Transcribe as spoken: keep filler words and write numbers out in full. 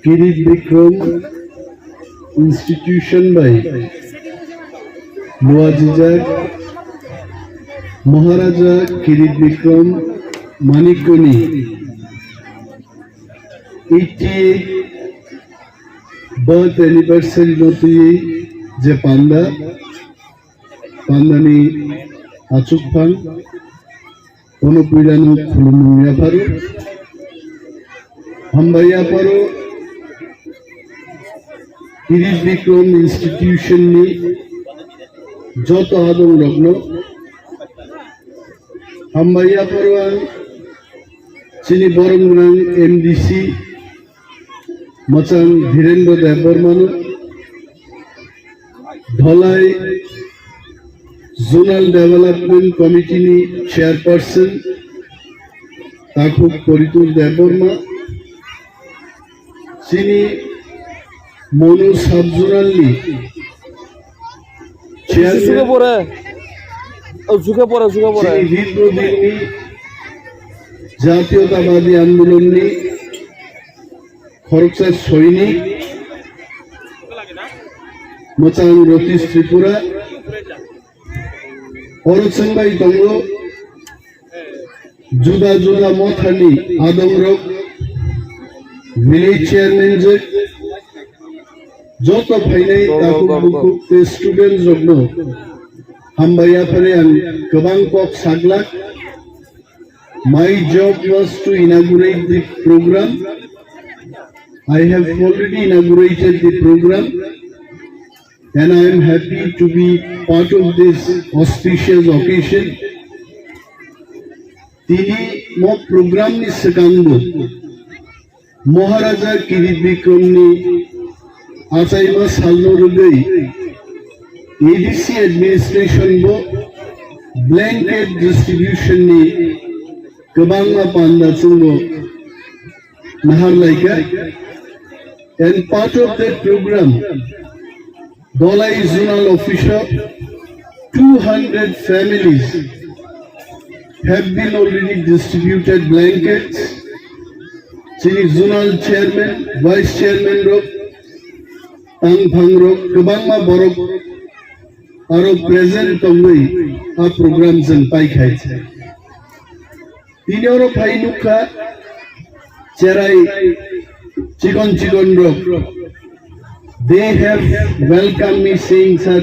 Kirit Bikram Institution bai luajijak Maharaja Kirit Bikram Manikyani eighty birth anniversary no twiwi je panda, pandani achukphang, bono puilano khulumung yapharo, hambai yapharo, Kirit Bikram Institution ni joto adong rokno hambai yapharo ang chini borom gwnang M D C Mwchang Dhirendra Debbarmano, Dholai Zonal Development Committee ni Chairperson Takhuk Poritur Debbarma, chini Monu Sub Zonal ni Suka Chairman, pore. Oh, suka pore, suka pore. Chini Diprodipni Jatiyotabadi Andolonni khoroksa soinik Mwchang Ratish Tripura oro chwngbai tongo. Juda juda mothani adongrok, village chairman jwk, joto phainai takhuk bukhuk tei student rokno hambai yaphari ang kwbang kok saglak. My job was to inaugurate the program. I have already inaugurated the program. And I am happy to be part of this auspicious occasion. Tini mo program ni swkangbo Maharaja Kirit Bikram ni achaima salno rwgwi A D C administration bo blanket distribution ni kwbangma panda chwngno nahar laikha. And part of that program, Dholai Zonal Office o two hundred families have been already distributed blankets. Chini zonal chairman, vice chairman rok, tangphang rok, kwbangma borok aro present tongwi a program chwng paikhai. Tini oro phai nukha cherai chikon chikon rok. They have welcomed me saying, "Sir,